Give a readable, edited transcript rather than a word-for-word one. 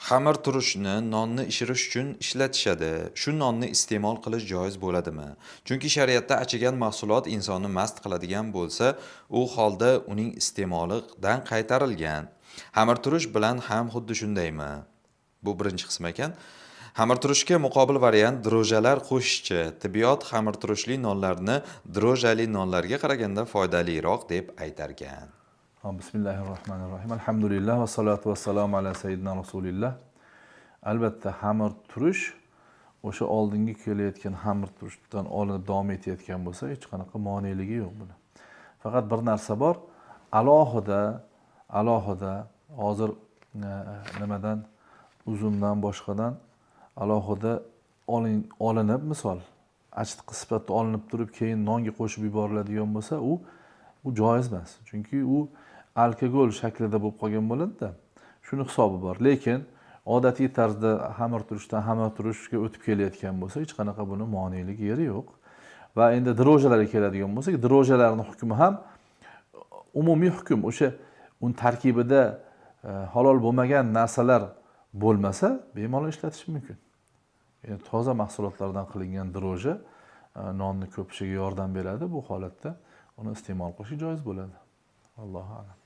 Xamir turishni nonni ishirish uchun ishlatishadi. Shu nonni iste'mol qilish joiz bo'ladimi? Chunki shariatda achigan mahsulot insonni mast qiladigan bo'lsa, u holda uning iste'molidan qaytarilgan. Xamir turish bilan ham xuddi shundaymi? Bu birinchi qismi ekan. Xamir turishga muqobil variant dro'jalar qo'shishchi. Tibbiyot xamir turishli nonlarni dro'jali nonlarga qaraganda foydaliroq deb aytarkan. Bismillahirrohmanirrohim. Alhamdulillah va salatu vassalamu ala sayyidina rasulilloh. Albatta, xamir turish o'sha oldingi kelayotgan xamir turishdan olinib davom etayotgan bo'lsa, hech qanaqa moneligi yo'q buni. Faqat bir narsa bor, alohida alohida hozir nimadan, uzumdan, boshqadan alohida olinib, misol, achitqi sifatida olinib turib, keyin nonga qo'shib yuboriladigan bo'lsa, u joiz emas, chunki u alkogol shaklida bo'lib qolgan bo'ladida, shuni hisobi bor. Lekin odatiy tarzda xamir turishdan xamir turishga o'tib kelayotgan bo'lsa, hech qanaqa buni monelik yeri yo'q. Va endi dro'jalarga keladigan bo'lsak, dro'jalarni hukmi ham umumiy hukm: o'sha uni tarkibida halol bo'lmagan narsalar bo'lmasa, bemalol ishlatish mumkin. Yani toza mahsulotlardan qilingan dro'ja nonni ko'pishiga yordam beradi. Bu holatda uni iste'mol qilish joiz bo'ladi. Allohu a'lam.